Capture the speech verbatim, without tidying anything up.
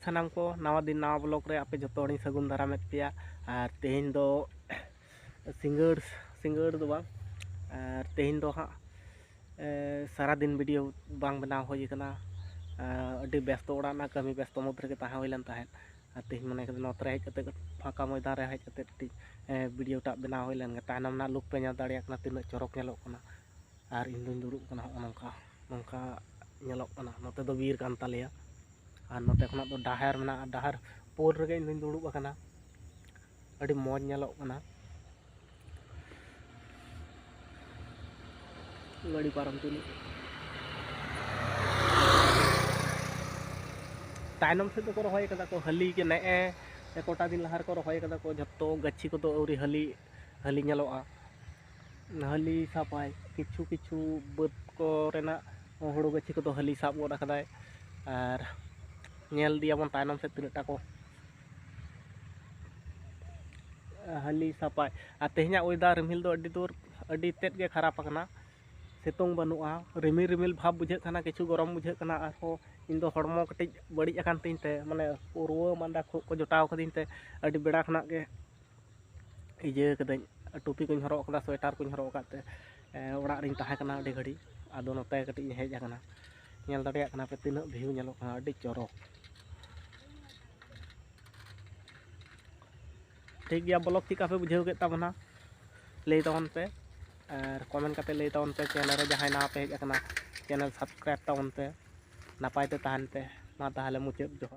ᱥᱟᱱᱟᱢ ᱠᱚ ᱱᱟᱣᱟ ᱫᱤᱱ ᱱᱟᱣᱟ ᱵᱞᱚᱜ ᱨᱮ ᱟᱯᱮ ᱡᱚᱛᱚ ᱦᱚᱲᱤᱧ ᱥᱟᱹᱜᱩᱱ ᱫᱟᱨᱟᱢᱮᱫ ᱯᱮᱭᱟ᱾ ᱟᱨ ᱛᱮᱦᱮᱧ ᱫᱚ ᱥᱤᱸᱜᱟᱹᱲ, ᱥᱤᱸᱜᱟᱹᱲ ᱫᱚ ᱵᱟᱝ, ᱟᱨ ᱛᱮᱦᱮᱧ ᱫᱚ ᱦᱟᱸᱜ, ᱮ, ᱥᱟᱨᱟᱫᱤᱱ ᱵᱷᱤᱰᱤᱭᱳ ᱵᱟᱝ ᱵᱮᱱᱟᱣ ᱦᱩᱭ ᱟᱠᱟᱱᱟ᱾ ᱮ, ᱟᱹᱰᱤ ᱵᱮᱥᱛᱚ, ᱚᱲᱟᱜ ᱨᱮᱱᱟᱜ ᱠᱟᱹᱢᱤ ᱵᱮᱥᱛᱚ ᱢᱚᱫᱽᱫᱷᱮ ᱨᱮᱜᱮ ᱛᱟᱦᱮᱸ ᱦᱩᱭ ᱞᱮᱱ ᱛᱟᱦᱮᱸᱫ᱾ ᱟᱨ ᱛᱮᱦᱮᱧ ᱢᱚᱱᱮ ᱠᱮᱫᱟ ᱱᱚᱛᱮ ᱨᱮ ᱦᱮᱡ ᱠᱟᱛᱮᱫ, ᱯᱷᱟᱸᱠᱟ ᱢᱚᱭᱫᱟᱱ ᱨᱮ ᱦᱮᱡ ᱠᱟᱛᱮᱫ ᱠᱟᱹᱴᱤᱡ, ᱮ, ᱵᱷᱤᱰᱤᱭᱳ ᱴᱟᱜ ᱵᱮᱱᱟᱣ ᱦᱩᱭ ᱞᱮᱱ ᱜᱮ᱾ ᱛᱟᱭᱱᱚᱢ ᱨᱮᱱᱟᱜ ᱞᱩᱠ ᱯᱮ ᱧᱮᱞ ᱫᱟᱲᱮᱭᱟᱜ ᱠᱟᱱᱟ, ᱛᱤᱱᱟᱹᱜ ᱪᱚᱨᱚᱠ ᱧᱮᱞᱚᱜ ᱠᱟᱱᱟ᱾ ᱟᱨ ᱤᱧ ᱫᱩᱧ ᱫᱩᱲᱩᱵ ᱠᱟᱱᱟ ᱦᱚᱸᱜᱼᱚ ᱱᱚᱝᱠᱟ, ᱱᱚᱝᱠᱟ ᱧᱮᱞᱚᱜ ᱠᱟᱱᱟ᱾ ᱱᱚᱛᱮ ᱫᱚ ᱵᱤᱨ ᱠᱟᱱ ᱛᱟᱞᱮᱭᱟ᱾ ᱟᱨ ᱱᱚᱛᱮ ᱠᱷᱚᱱᱟᱜ ᱫᱚ ᱰᱟᱦᱟᱨ ᱢᱮᱱᱟᱜᱼᱟ, ᱰᱟᱦᱟᱨ ᱯᱳᱞ ᱨᱮᱜᱮ ᱤᱧ ᱫᱩᱧ ᱫᱩᱲᱩᱵ ᱟᱠᱟᱱᱟ᱾ ᱟᱹᱰᱤ ᱢᱚᱡᱽ ᱧᱮᱞᱚᱜ ᱠᱟᱱᱟ᱾ ᱜᱟᱹᱰᱤ ᱯᱟᱨᱚᱢ ᱛᱩᱞᱩᱡ᱾ ᱛᱟᱭᱱᱚᱢ ᱥᱮᱫ ᱫᱚᱠᱚ ᱨᱚᱦᱚᱭ ᱠᱟᱫᱟ ᱠᱚ ᱦᱟᱹᱞᱤ ᱜᱮ, ᱱᱮᱜᱼᱮ ᱠᱚᱴᱟ ᱫᱤᱱ ᱞᱟᱦᱟ ᱨᱮᱠᱚ ᱨᱚᱦᱚᱭ ᱠᱟᱫᱟ ᱠᱚ᱾ ᱡᱷᱚᱛᱚ ᱜᱟᱹᱪᱷᱤ ᱠᱚᱫᱚ ᱟᱹᱣᱨᱤ ᱦᱟᱹᱞᱤ, ᱦᱟᱹᱞᱤ ᱧᱮᱞᱚᱜᱼᱟ᱾ ᱦᱟᱹᱞᱤ ᱥᱟᱯᱷᱟᱭ, ᱠᱤᱪᱷᱩ ᱠᱤᱪᱷᱩ ᱵᱟᱹᱫᱽ ᱠᱚᱨᱮᱱᱟᱜ ᱦᱩᱲᱩ ᱜᱟᱹᱪᱷᱤ ᱠᱚᱫᱚ ᱦᱟᱹᱞᱤ ᱥᱟᱵ ᱜᱚᱫ ᱟᱠᱟᱫᱟᱭ᱾ ᱟᱨ ᱧᱮᱞ ᱤᱫᱤᱭᱟᱵᱚᱱ ᱛᱟᱭᱱᱚᱢ ᱥᱮᱫ ᱛᱤᱱᱟᱹᱜ ᱴᱟ ᱠᱚ ᱦᱟᱹᱞᱤ ᱥᱟᱯᱷᱟᱭ᱾ ᱟᱨ ᱛᱮᱦᱮᱧᱟᱜ ᱚᱭᱮᱫᱟᱨ ᱨᱤᱢᱤᱞ ᱫᱚ ᱟᱹᱰᱤ ᱫᱩᱨ, ᱟᱹᱰᱤ ᱛᱮᱫ ᱜᱮ ᱠᱷᱟᱨᱟᱯ ᱟᱠᱟᱱᱟ᱾ ᱥᱤᱛᱩᱝ ᱵᱟᱹᱱᱩᱜᱼᱟ, ᱨᱤᱢᱤᱞ ᱨᱤᱢᱤᱞ ᱵᱷᱟᱵᱽ ᱵᱩᱡᱷᱟᱹᱜ ᱠᱟᱱᱟ, ᱠᱤᱪᱷᱩ ᱜᱚᱨᱚᱢ ᱵᱩᱡᱷᱟᱹᱜ ᱠᱟᱱᱟ᱾ ᱟᱨᱦᱚᱸ ᱤᱧ ᱫᱚ ᱦᱚᱲᱢᱚ ᱠᱟᱹᱴᱤᱡ ᱵᱟᱹᱲᱤᱡ ᱟᱠᱟᱱ ᱛᱤᱧ ᱛᱮ, ᱢᱟᱱᱮ ᱨᱩᱣᱟᱹ ᱢᱟᱸᱫᱟ ᱠᱷᱩᱜ ᱠᱚ ᱡᱚᱴᱟᱣ ᱠᱟᱹᱫᱤᱧ ᱛᱮ, ᱟᱹᱰᱤ ᱵᱮᱲᱟ ᱠᱷᱚᱱᱟᱜ ᱜᱮ ᱤᱭᱟᱹ ᱠᱟᱹᱫᱟᱹᱧ, ᱴᱩᱯᱤ ᱠᱚᱧ ᱦᱚᱨᱚᱜ ᱟᱠᱟᱫᱟ, ᱥᱳᱭᱮᱴᱟᱨ ᱠᱚᱧ ᱦᱚᱨᱚᱜ ᱟᱠᱟᱫ ᱛᱮ, ᱮ, ᱚᱲᱟᱜ ᱨᱤᱧ ᱛᱟᱦᱮᱸ ᱠᱟᱱᱟ ᱟᱹᱰᱤ ᱜᱷᱟᱹᱲᱤᱡ᱾ ᱟᱫᱚ ᱱᱚᱛᱮ ᱠᱟᱹᱴᱤᱡ ᱤᱧ ᱦᱮᱡ ᱟᱠᱟᱱᱟ᱾ ᱧᱮᱞ ᱫᱟᱲᱮᱭᱟᱜ ᱠᱟᱱᱟ ᱯᱮ ᱛᱤᱱᱟᱹᱜ ᱵᱷᱤᱭᱩ ᱧᱮᱞᱚᱜ ᱠᱟᱱᱟ, ᱟᱹᱰᱤ ᱪᱚᱨᱚᱠ᱾ ᱴᱷᱤᱠ ᱜᱮᱭᱟ, ᱵᱞᱚᱜ ᱪᱮᱫ ᱞᱮᱠᱟ ᱯᱮ ᱵᱩᱡᱷᱟᱹᱣ ᱠᱮᱫ ᱛᱟᱵᱚᱱᱟ ᱞᱟᱹᱭ ᱛᱟᱵᱚᱱ ᱯᱮ, ᱟᱨ ᱠᱚᱢᱮᱱᱴ ᱠᱟᱛᱮ ᱞᱟᱹᱭ ᱛᱟᱵᱚᱱ ᱯᱮ᱾ ᱪᱮᱱᱮᱞ ᱨᱮ ᱡᱟᱦᱟᱸᱭ ᱱᱟᱣᱟ ᱯᱮ ᱦᱮᱡ ᱟᱠᱟᱱᱟ, ᱪᱮᱱᱮᱞ ᱥᱟᱵᱥᱠᱨᱟᱭᱤᱵᱽ ᱛᱟᱵᱚᱱ ᱯᱮ᱾ ᱱᱟᱯᱟᱭ ᱛᱮ ᱛᱟᱦᱮᱱ ᱯᱮ᱾ ᱢᱟ ᱛᱟᱦᱚᱞᱮ ᱢᱩᱪᱟᱹᱫ ᱡᱚᱦᱟᱨ᱾